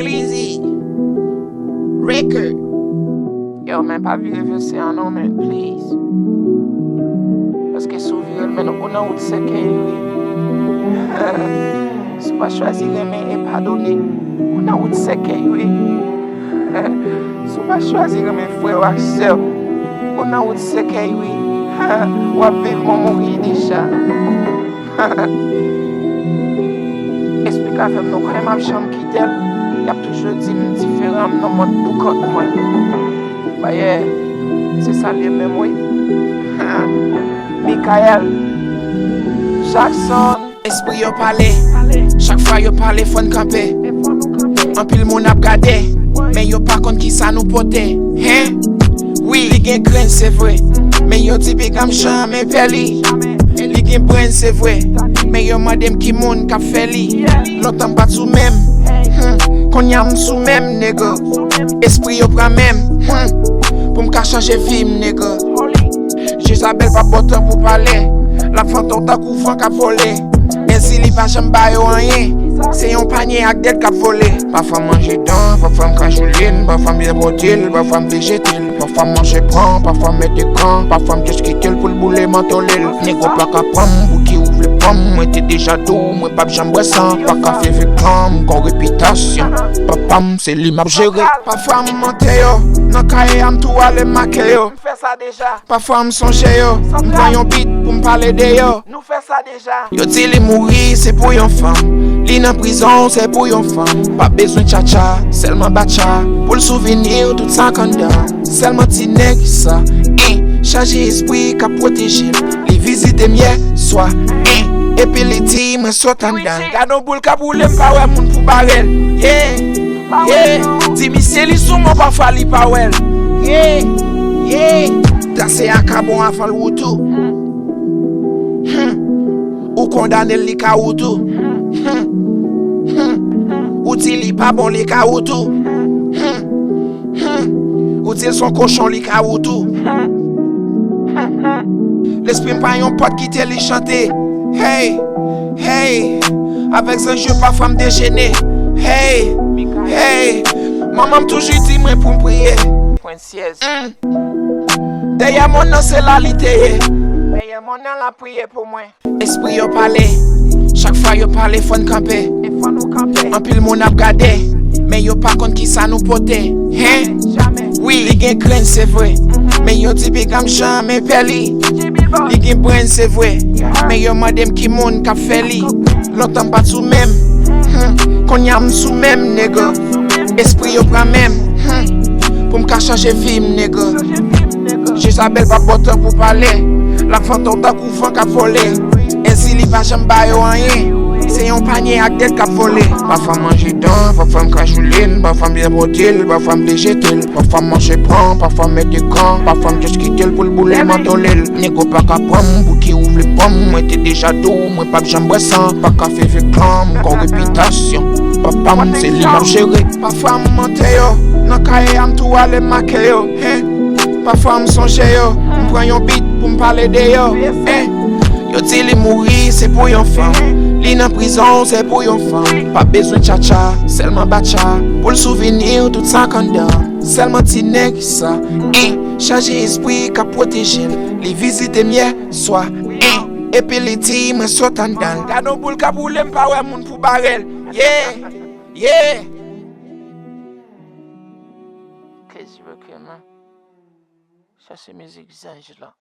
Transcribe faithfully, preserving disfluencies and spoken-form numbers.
Glizzy Record. Yo, men pa vire vese an non, men, please. Paske si w vire l, men ou nan wout sèkèy, wi. Si w pa chwazi renmen e padone, ou nan wout sèkèy, wi. Si w pa chwazi renmen frè w ak sè w, ou nan wout sèkèy, wi. W ap viv mò mouri deja. Espri k avè m, nou konnen m ap janm kite l. Y ap toujou di m diferan, m nan mond pou kont mwen. Bayè, se sa l ye menm, wi. Michael Jackson. Espri yo pale, chak fwa yo pale, fò n kanpe. Anpil moun ap gade, men yo pa konn kisa nou pote. Hen? Wi, li gen grenn, se vre, men yo di piga m janm pè li. Li gen brenn, se vre, men yo mande m ki moun k ap fè li. Lontan m pa t sou menm, hmm, kounye a m sou menm, nèg. Espri yo pran men m, hmm, pou m ka chanje vi m, nèg. Jezabèl pa ba w tan pou pale, l ap fantan w tankou van k ap vole. Ensi li pa janm ba yo anyen, se yon panye ak dèt k ap vole. Pafwa m manje dan, pafwa m kajoulen, pafwa m depòte l, pafwa m vle jete l. Pafwa m manje pran, pafwa m mete kan, pafwa m just kite l pou l boule m antole l. Nego pa ka pran m pou ki ou vle pran m, mwen te deja di w, mwen p ap janm bwè san. Pa ka fè vye kan, m gon repitasyon. Papa m, se li m ap jere. Pafwa m monte yo, nan kaye a m tou ale make yo. M fè sa deja. Pafwa m sonje yo, m pran yon bit pou m pale de yo. Nou fè sa deja. Yo di li mouri, se pou yon fanm. Li nan prizon, se pou yon fanm. Pa bezwen tchatcha, sèlman batcha. Pou l souvini w tout sa k anndan. Sèlman ti nèg sa, en, chaje espri k ap pwoteje l. Li vizite m yè swa, en, epi li di mwen sot anndan. Gade yon boul k ap woule, m pa wè moun pou bare l. Yeah, yeah. Di misye li sou mwen, pafwa li pa wè l. Yeah, yeah. Trase a ka bon avan l wout ou. Hmm. Ou kondane l, li ka wout ou. Hmm. Hmm. Ou di li pa bon, li ka wout ou. Hmm. Hmm. Ou di l s on kochon, li ka wout ou. Lespri m pa yon pòt, kite li chante. Hey, hey. Avèk zanj yo pafwa m dejene. Hey, hey. Manman m toujou di mwen pou m priye. Princess. Hmm. Dèyè mòn nan se la li te ye. Dèyè mòn nan l ap priye pou mwen. Espri yo pale, chak fwa yo pale fò n kanpe. E fò nou kanpe. Anpil moun ap gade, men yo pa konn kisa nou pote. Hen? Jamè. Wi, li gen grenn, se vre, men yo di piga m janm pè li. Li gen brenn, se vre, men yo mande m ki moun k ap fè li. Lontan m pa t sou menm, hmm, kounye a m sou menm, nèg. Espri yo pran men m, hmm, pou m ka chanje vi m, nèg. Jezabèl pa ba w tan pou pale, l ap fantan w tankou van k ap vole. Ensi li pa janm ba yo anyen, se yon panye ak dèt k ap vole. Pafwa m manje dan, pafwa m kajoulen, pafwa m depòte l, pafwa m vle jete l. Pafwa m manje pran, pafwa m mete kan, pafwa m just kite l pou l boule m antole l. Nego pa ka pran m pou ki ou vle pran m, mwen te deja di w, mwen p ap janm bwè san. Pa ka fè vye kan, m gon repitasyon. Papa m, se li m ap jere. Pafwa m monte yo, nan kaye a m tou ale make yo. Hen. Pafwa m sonje yo, m pran yon bit pou m pale de yo. Hen. Yo di li mouri, se pou yon fanm. Li nan prizon, se pou yon fanm. Pa bezwen tchatcha, sèlman batcha. Pou l souvini w tout sa k anndan. Sèlman ti nèg sa, en, chaje espri k ap pwoteje l. Li vizite m yè swa, en, epi li di mwen sot anndan l. Gade yon boul k ap woule, m pa wè moun pou bare l. Yeah, yeah. Crazy Record, man. Sa se mizik zanj la.